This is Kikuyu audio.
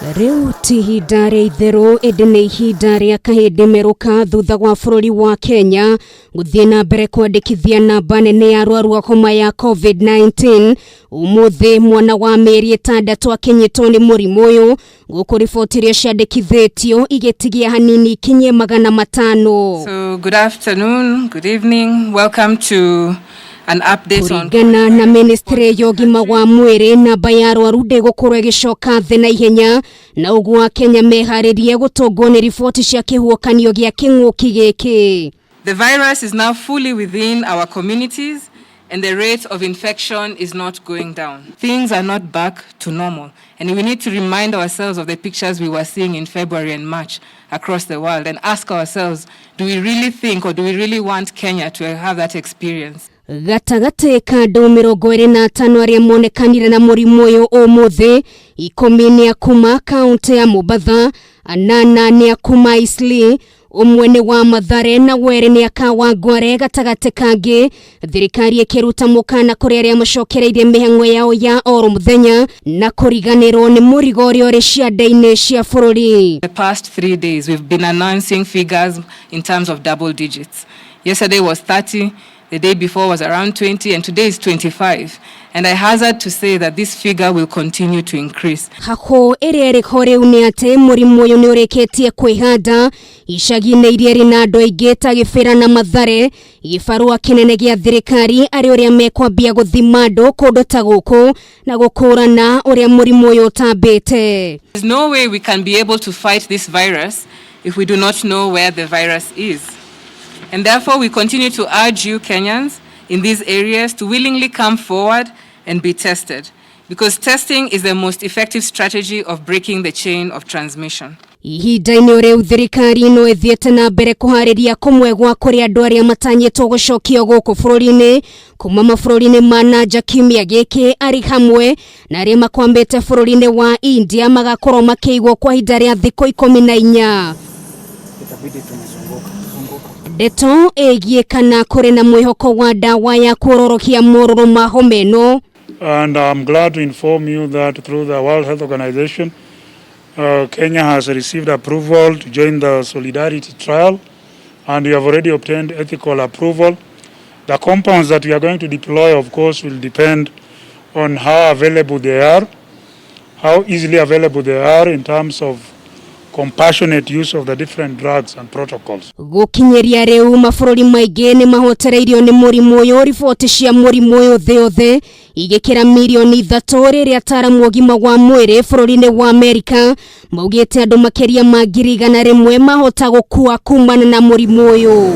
Rĩu ti ihinda rĩa itherũ ĩndĩ nĩ ihinda rĩa kahĩndĩ merũka thutha wa bũrũri wa Kenya gũthiĩ na mbere kwandĩkithia namba nene ya arwaru a homa ya COVID-19. Ũmũthĩ mwana wa mĩeri 6 akĩnyitwo nĩ mũrimũ ũyũ, gũkũ riboti iria ciandĩkithĩtio igĩtigia hanini ikinyie 500. So good afternoon, good evening. Welcome to an update on Kũringana na ministry ya ũgima wa mwĩrĩ, namba ya arwaru ndĩgũkorwo ĩgĩcoka thĩ na ihenya, na ũguo Akenya meharĩrie gũtũngwo nĩ riboti cia kĩhuhũkanio gĩa kĩng'ũki gĩkĩ. The virus is now fully within our communities and the rate of infection is not going down. Things are not back to normal, and we need to remind ourselves of the pictures we were seeing in February and March across the world and ask ourselves, do we really think or do we really want Kenya to have that experience? Gatagatĩ ka andũ 25 arĩa monekanire na mũrimũ ũyũ ũmũthĩ, 10 nĩ a kuma kaũntĩ ya Mombatha, 8 nĩ a kuma Eastleigh, 1 nĩ wa Mathare na 2 nĩ a Kawangware. Gatagatĩ kangĩ, thirikari ĩkĩruta mũkana kũrĩ arĩa macokereirie mĩhang'o yao ya oro mũthenya na kũriganĩrwo nĩ mũrigo ũrĩa ũrĩ cianda-inĩ cia bũrũri. The past 3 days we've been announcing figures in terms of double digits. Yesterday was 30, the day before was around 20, and today is 25. And I hazard to say that this figure will continue to increase. Hahũ ĩrĩa ĩrĩho rĩu nĩ atĩ mũrimũ ũyũ nĩ ũrĩkĩtie kwĩhanda icagi-inĩ iria irĩ na andũ aingĩ ta Gĩbĩra na Mathare. Gĩbarũa kĩnene gĩa thirikari arĩ ũrĩa mekwambia gũthima andũ kũndũ ta gũkũ na gũkũrana ũrĩa mũrimũ ũyũ ũtambĩte. There's no way we can be able to fight this virus if we do not know where the virus is. And therefore we continue to urge you Kenyans in these areas to willingly come forward and be tested, because testing is the most effective strategy of breaking the chain of transmission. Ihinda-inĩ rĩu thirikari no ĩthiĩte na mbere kũharĩria kũmwe gwa kũrĩ andũ arĩa matanyĩtwo gũcokio gũkũ bũrũri-inĩ kuma mabũrũri-inĩ ma na nja kiumia gĩkĩ, arĩ hamwe na arĩa makwambĩte bũrũri-inĩ wa India magakorwo makĩigwo kwa ihinda rĩa thikũ 14. Itabidi tumezunguka zunguka. Ndeto ĩgiĩ kana kũrĩ na mwĩhoko wa ndawa ya kuororohia morũrũ ma homa ĩno. And I'm glad to inform you that through the World Health Organization, Kenya has received approval to join the Solidarity trial, and we have already obtained ethical approval. The compounds that we are going to deploy, of course, will depend on how available they are, how easily available they are in terms of compassionate use of the different drugs and protocols. Gũkinyĩria rĩu mabũrũri maingĩ nĩ mahotereirio nĩ mũrimũ ũyũ, riboti cia mũrimũ ũyũ thĩ yothe igĩkĩra mirioni 3, rĩrĩa ataramu ũgima wa mwĩrĩ bũrũri-inĩ wa Amerika maugĩte andũ makĩria ma 100,000 mahota gũkua kumana na mũrimũ ũyũ.